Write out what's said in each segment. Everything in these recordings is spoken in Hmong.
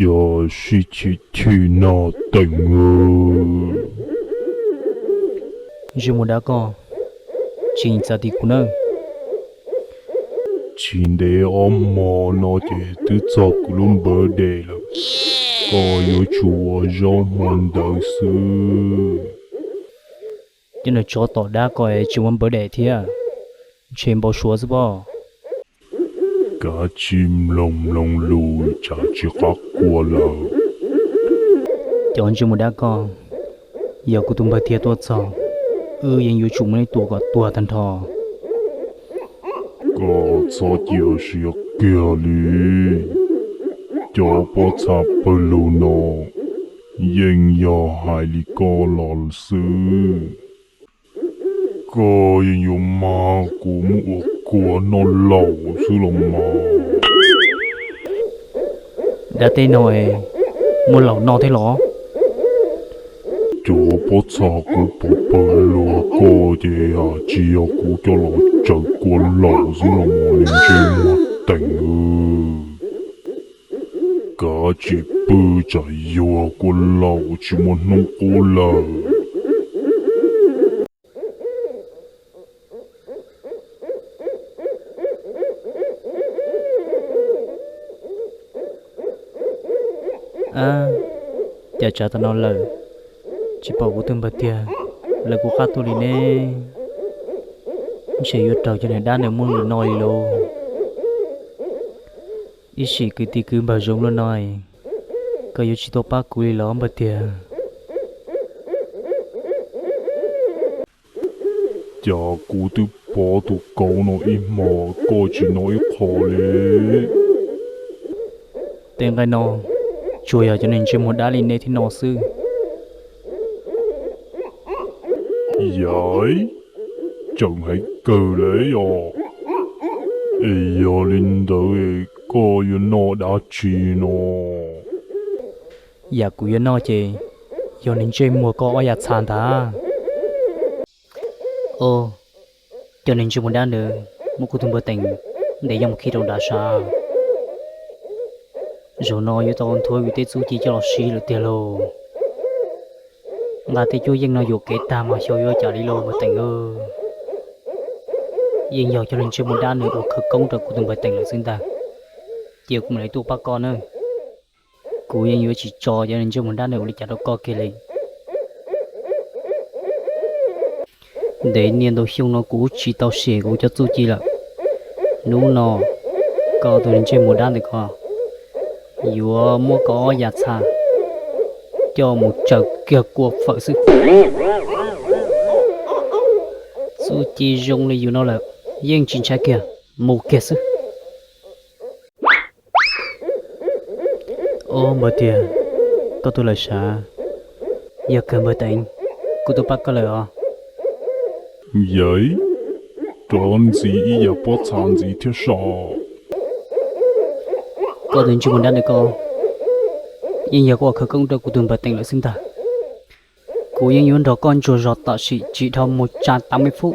Cov sib chim chim no teem. Ntsej muag dab koj, tsis txav tim kuv nawb. Tsis ntev ob hmo no ces twb txog kuv lub birthday lawm, koj yuav tsum ua zaub hmo ntawd xwb. Cov niag tsov tom dab ko tsis ua birthday thiab, ntshe npau suav xwb pob. Kav tsij mloog mloog lus tsam tsis qab kua lawm. Cov ntsej muag dab koj, yog kuv tus npawg Tiag tuaj txog, wb yeej yuav tsum muab neb tua kom tuag tag nrho. Koj txhob cia siab kiag li. Cov pob txha pawg lug no yeej yog hais li koj los xwb. Koj yeej yuav mag kuv muab ua kua noj laum xwb los mas. Dab teb no es muaj laum noj thiab los? Cov pob txha kuv pov pawg lug koj ces tsis yog kuv coj los tsaws kua laum xwb los mas, ntsej muag teem. Kav tsij pw tsam yuag kua laum tsis muaj hnub qub lawm. Ab, cas tsav tas no lawm, tsis pom kuv tus npawg Tiag lawv kuv qab tuaj li ne? Ntshe yuav raug cov niag dab ntawd muab lwm no li lauj. Ib sim kwv tij kwv npawg zoo luaj no, koj yuav tsis tuaj pab kuv li los npawg Tiag? Cas kuv twb pov tus kauv no ib hmo koj tsis hnov ib qho li. Tej nqaij no tsuas yog cov niag ntsej muag dab li nej thiaj noj xwb. Yam, tseem heev kawg li os. Es yog li ntawd koj yuav noj dab tsi no? Yam kuv yuav noj ces yog niag ntsej muag koj ob yam txha ntag. Os, cov niag ntsej muag dab ntawd muab kuv tus npawg Teem ntes nyob mus khi rau nrad sav. Zaum no yuav tau nthuav vim tej txuj ci coj los siv lawm tiag lauj. Nqa tej cuab yeej no yuam kev tag mas xyov yuav cas li lauj npawg Teem. Yeej yog cov niag ntsej muag dab ntawd ua khawv koob rau kuv tus npawg Teem lawm xwb ntag. Cia kuv mam li tuaj pab koj nawb. Kuv yeej yuav tsis tso cov niag ntsej muag dab ntawd ua li cas rau koj kiag li. Ntev niaj ntau xyoo no kuv tsis tau sem kuv cov txuj ci lawm. Hnub no koj tus niag ntsej muag dab ntawd ko yuav muab koj ob yam txha coj mus tsaws kiag kua fawm xwb. Txuj ci zoo li yus no lawm yeej tsis ntshai kiag, mus kiag xwb. Ob npawg Tiag, koj tuaj lawm sav? Yog kawg npawg Teem, kuv tuaj pab koj lawm os. Yam, rov ntxiv ib yam pob txha ntxiv thiab sav. Koj tus ntsej muag dab ntawd ko yeej yog koj ua khawv koob rau kuv tus npawg Teem lawm xwb ntag. Kuv yeej yuav nrog koj ntsuas zog tam sim tsis dhau mus tsa tas me fub.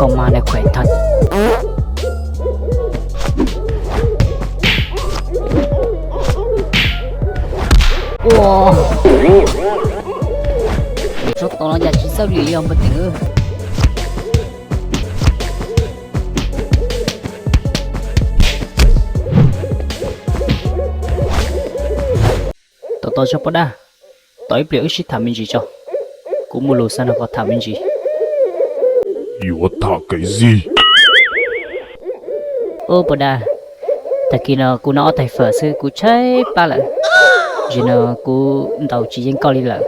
Koj mas nws khuem tag. Ua, tsob tod no cas tsis txawj li os npawg Teem. Tos tos tso poj dab, tos ib pliag wb sib tham me ntsis tso. Kuv muaj lus xav nrog koj tham me ntsis. Yuav tham kev zig? Ub poj dab, tag kis no kuv noj ob tais fawm xwb kuv tshaib plab lawm. Zim no kuv ntaus tsis yeej koj li lawm.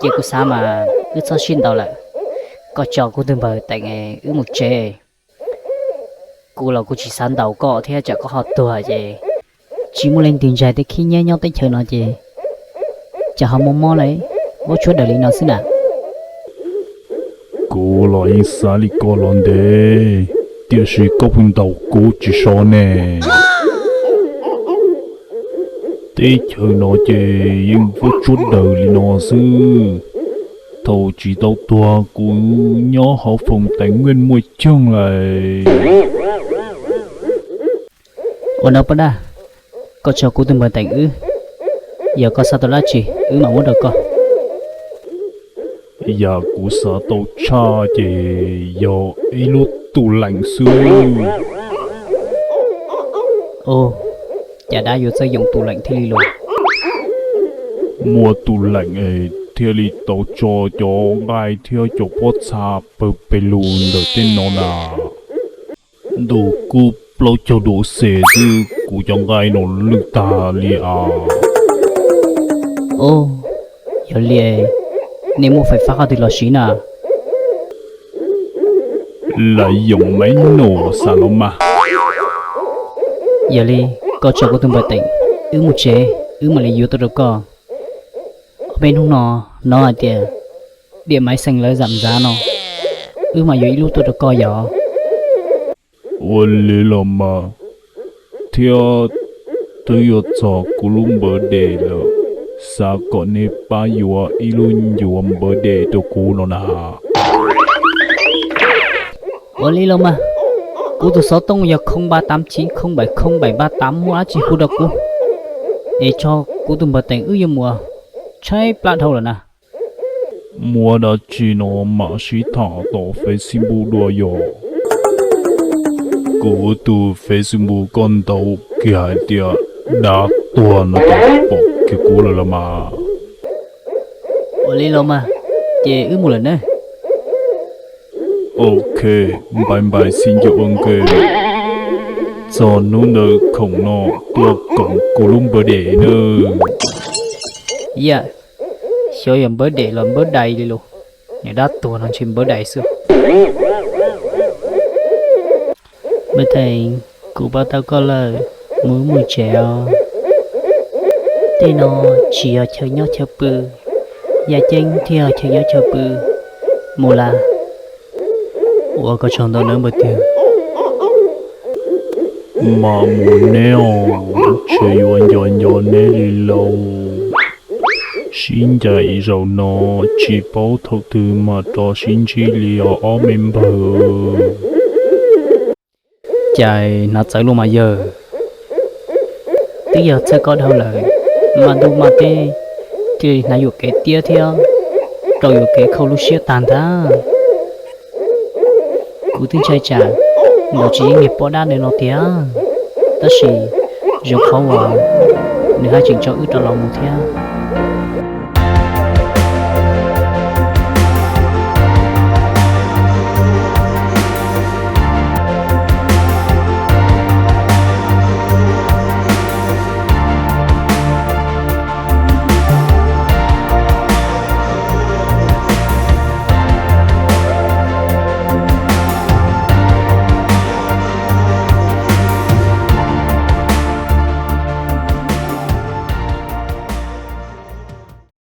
Ces kuv xav mas wb txhob sib ntaus lawm. Koj tso kuv tus npawg Teem wb mus tsev. Kuv los kuv tsis xav ntaus koj thiab tsam koj ho tuag ces tsis muaj leej twg ntshai tej khib nyiab nyob teb chaws no ces tsam ho muaj mob lawm, muab tshuab daws li no xwb na. Kuv los yeej xav li koj los ntev, tiam sis koj pheej ntaus kuv tsis so ne. Teb chaws no ces yeej muab tshuab daws li no xwb. Thaum tsis tau tuag kuv nyob hauv foom tais nkuaj muaj coob lawm. Ua no poj dab, koj tso kuv tus npawg Teem wb, yog koj xav tau dab tsi wb mam muab rau koj. Yam kuv xav tau tshaj ces yog ib lub tub leem xwb. Ub, cas dab yuav txawj yoom tub leem thiaj li los? Muaj tub leem es thiaj li tau tso cov nqaij thiab cov pob txha pawg pes lug ntawm tej no na. Ntuj kub plaub caug duav xes xwb kuv cov nqaij no lwj tag li as. Ub, yog li nej muaj fais fab qhov twg los siv na? Lawv yoom maiv num xav los mas. Yog li, koj tso kuv tus npawg Teem wb mus tsev, wb mam li yuav tuaj rau koj. Ob peb hnub no hnov hais tias diam maiv xeem lawv zam ntxav no, wb mam yuav ib lub tuaj rau koj yog. Ua li los mas, thiab twb yuav txog kuv lub npawv des lawm, xav kom nej pab yuav ib lub ncuav npawv des rau kuv no na. Ua li los mas, kuv tus xov tooj yog không ba tám chín không bảy không bảy ba tám, muaj dab tsi hu rau kuv, es tso kuv tus npawg Teem wb yuav mus, tshaib plab dhau lawm na. Muaj dab tsi no mam sib tham tom Facebook dua yog. Kuv tus Facebook koj ntaus kiag hais tias dab tuag no ces pom kiag kuv lawm los mas. Ua li los mas, ces wb mus lawm nawb. Ok, npais npais xib ncaws ua nkees, txog hnub ntawd khoom no tuaj koom kuv lub npawv des nawb. Yam, xyov yog npawv des los npawv dais li los, niag dab tuag no ntshe npawv dais xwb. Npawg Theem, kuv pab tau koj lawm, mus wb mus tsev os. Tej no tsis yog chaw nyob chaw pw, yaj ceeb thiaj yog chaw nyob chaw pw. Mus las. Ua koj tsaug ntau nawb npawg Tiag. Mam mus neb os, ntshe yuav nco nco neb li lauj. Sib ncaim zaum no tsis paub thaum twg mam rov sib ntsib li os ob me npawg. Cas hnav txawv luaj mas yawg, twb yog txhawj koj dhau lawm, mas ntuj mas teb thiaj li hnav yuam kev tiab thiab rau yuam kev khaus lub siab tag ntag. Kuv twb ntshai tsam ntaus tsis yeej niag poj dab ntawd no tiag, tab sis zoo qhov uas nws haj tseem tso wb rov los mus thiab.